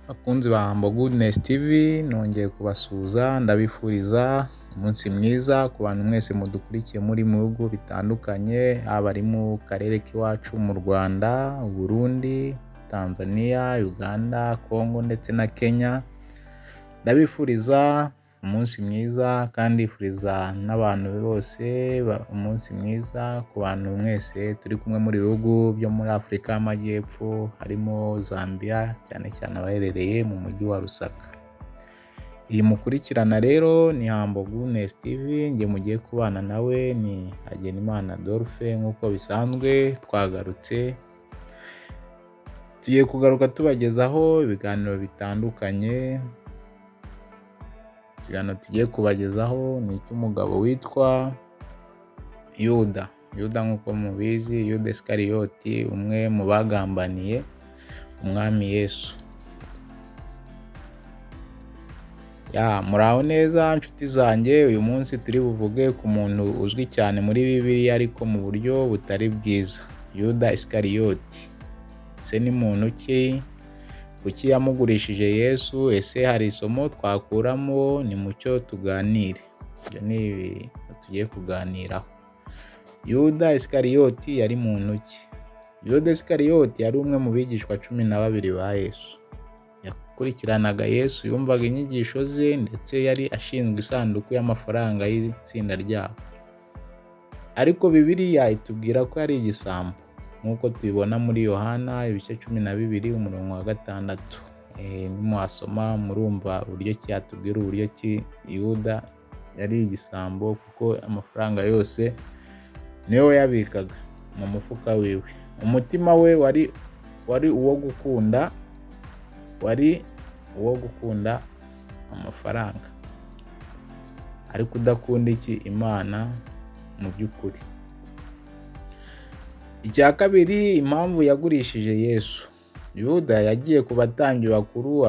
Bakunzi ba Humble Goodness TV, nongeye kubasuhuza, ndabifuriza umunsi mwiza ku bantu mwese mudukurikiye muri mu bihugu bitandukanye, haba ari mu karere k'iwacu mu Rwanda, Burundi, Tanzania, Uganda, Congo ndetse na Kenya. Ndabifuriza umunsi mwiza kandi ndifuriza n'abantu bose umunsi mwiza ku bantu mwese turi kumwe muri bihugu byo muri Afurika y'Amajyepfo, harimo Zambia, cyane cyane abaherereye mu mujyi wa Lusaka. Iyi mukurikirana rero ni Humble Goodness TV, njye mugiye kubana nawe ni Hagenimana Adolphe. Nk'uko bisanzwe twagarutse, tugiye kugaruka tubagezaho ibiganiro bitandukanye. Ikiganiro tugiye kubagezaho ni icy'umugabo witwa Yuda. Yuda, nk'uko mubizi, Yuda Isikariyoti, umwe mu bagambaniye umwami Yesu. Ya, muraho neza nshuti zanjye. Uyu munsi turi buvuge ku muntu uzwi cyane muri Bibiliya ariko mu buryo butari bwiza, Yuda Isikariyoti. Ese ni muntu ki? Kuki yamugurishije Yesu? Ese hari isomo twakuramo? Ni mucyo tuganire. Ibyo ni ibintu tugiye kuganiraho. Yuda Isikariyoti yari muntu ki? Yuda Isikariyoti yari umwe mu bigishwa 12 ba Yesu. Yakurikiranaga Yesu, yumvaga inyigisho ze, ndetse yari ashinzwe isanduku y'amafaranga y'itsinda ryabo. Ariko Bibiliya itubwira ko yari igisambo, nk'uko tubibona muri Yohana ibice 12 umurongo wa 6. Nimuhasoma murumva uburyo ki yatubwira uburyo ki Yuda yari igisambo, kuko amafaranga yose niwe wayabikaga mu mufuka wiwe. Umutima we wari uwo gukunda, wari uwo gukunda amafaranga, ariko udakunda iki? Imana mu by'ukuri. Icya kabiri, impamvu yagurishije Yesu. Yuda yagiye ku batambyi bakuru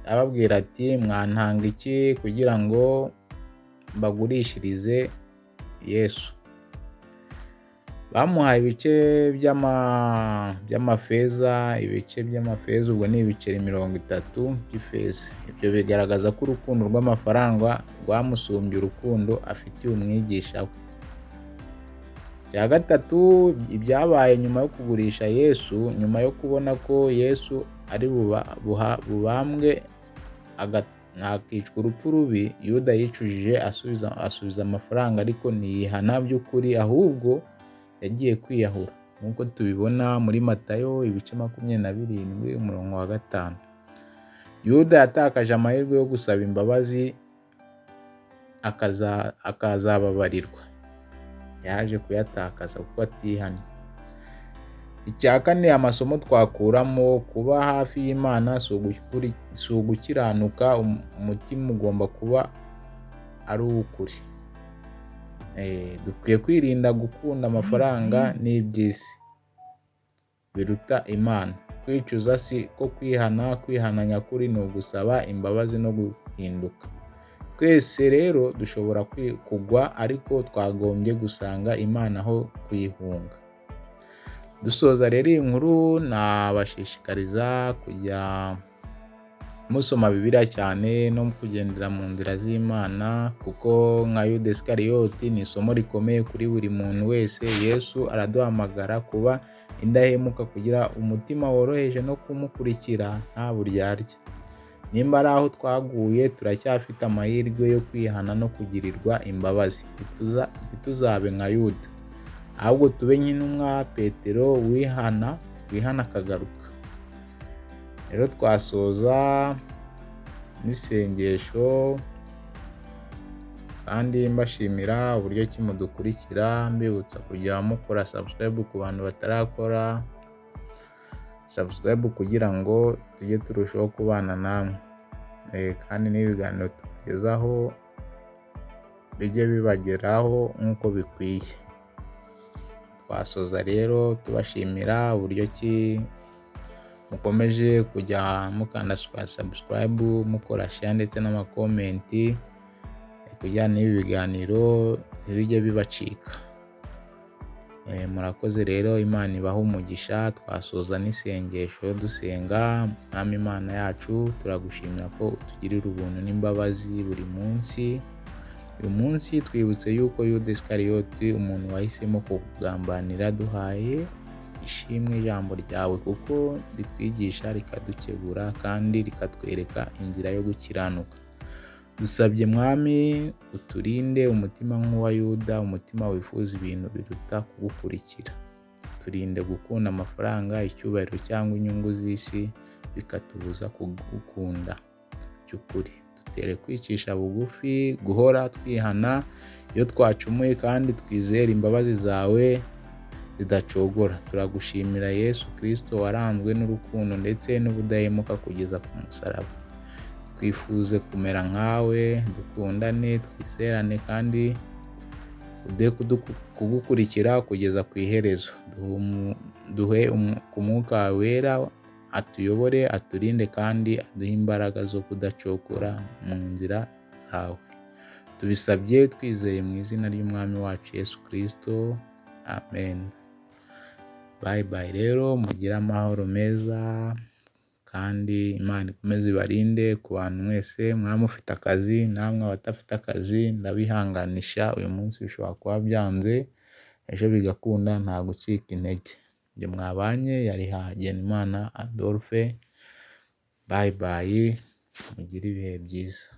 ababwira ati: "Mwantanga iki kugira ngo mbagurishirize Yesu?" Bamuhaye ibice by'amafeza, ibice by'amafeza ubwo ni ibiceri 30 by'ifeza. Ibyo bigaragaza ko urukundo rw'amafaranga rwamusumbye urukundo afitiye umwigisha we. Icya gatatu, ibyabaye nyuma yo kugurisha Yesu. Nyuma yo kubona ko Yesu ari bubambwe akicwa urupfu rubi, Yuda yicujije, asubiza amafaranga, ariko ntiyihana by'ukuri, ahubwo yagiye kwiyahura, nk'uko tubibona muri Matayo ibice 27 umurongo wa 5. Yuda yatakaje amahirwe yo gusaba imbabazi akazababarirwa. Yaje kuyatakaza kuko atihannye. Icya kane, amasomo twakuramo: kuba hafi y'Imana si ugukiranuka, umutima ugomba kuba ari uw'ukuri. Dukwiye kwirinda gukunda amafaranga n'iby'isi biruta Imana. Kwicuza si ko kwihana, kwihana nyakuri ni ugusaba imbabazi no guhinduka. Twese rero dushobora kugwa, ariko twagombye gusanga Imana aho kuyihunga. Dusoza rero iyi nkuru, nabashishikariza kujya musoma Bibiliya cyane no kugendera mu nzira z'Imana, kuko nka Yuda Isikariyoti ni isomo rikomeye kuri buri muntu wese. Yesu araduhamagara kuba indahemuka, kugira umutima woroheje no kumukurikira nta buryarya. Nimba ari aho twaguye, turacyafite amahirwe yo kwihana no kugirirwa imbabazi. Ntituzabe nka Yuda, ahubwo tube nk'intumwa Petero wihana akagaruka. Rero twasoza n'isengesho, kandi mbashimira uburyo ki mudukurikira, mbibutsa kujya mukora subscribe ku bantu batarakora subscribe, kugira ngo tujye turushaho kubana namwe, kandi n'ibiganiro tubagezaho bijye bibageraho nk'uko bikwiye. Twasoza rero tubashimira uburyo ki mukomeje kujya mukanda subscribe, mukora share ndetse n'amacomment, kugira n'ibi biganiro ntibijye bibacika. Murakoze rero, Imana ibahe umugisha. Twasoza n'isengesho dusenga. Mwami Imana yacu, turagushimira ko utugirira ubuntu n'imbabazi buri munsi. Uyu munsi twibutse yuko Yuda Isikariyoti, umuntu wahisemo kukugambanira, duhaye ishimwe ijambo ryawe kuko ritwigisha, rikadukebura kandi rikatwereka inzira yo gukiranuka. Dusabye Mwami uturinde umutima nk'uwa Yuda, umutima wifuza ibintu biruta kugukurikira. Turinde gukunda amafaranga, icyubahiro cyangwa inyungu z'isi bikatubuza kugukunda by'ukuri. Dutere kwicisha bugufi, guhora twihana iyo twacumuye kandi twizere imbabazi zawe zidacogora. Turagushimira Yesu Kristo waranzwe n'urukundo ndetse n'ubudahemuka kugeza ku musaraba. Twifuze kumera nkawe, dukundane, twizerane kandi uduhe kugukurikira kugeza ku iherezo. Duhe ku Mwuka wawe wera atuyobore, aturinde kandi aduhe imbaraga zo kudacogora mu nzira zawe. Tubisabye twizeye mu izina ry'Umwami wacu Yesu Kristo, amen. Bye bye rero, mugire amahoro meza kandi Imana ikomeze ibarinde. Ku bantu mwese mwaba mufite akazi, namwe abadafite akazi ndabihanganisha, uyu munsi bishobora kuba byanze, ejo bigakunda, nta gucika intege. Njye mwabanye yari Hagenimana Adolphe, bye bye, mugire ibihe byiza.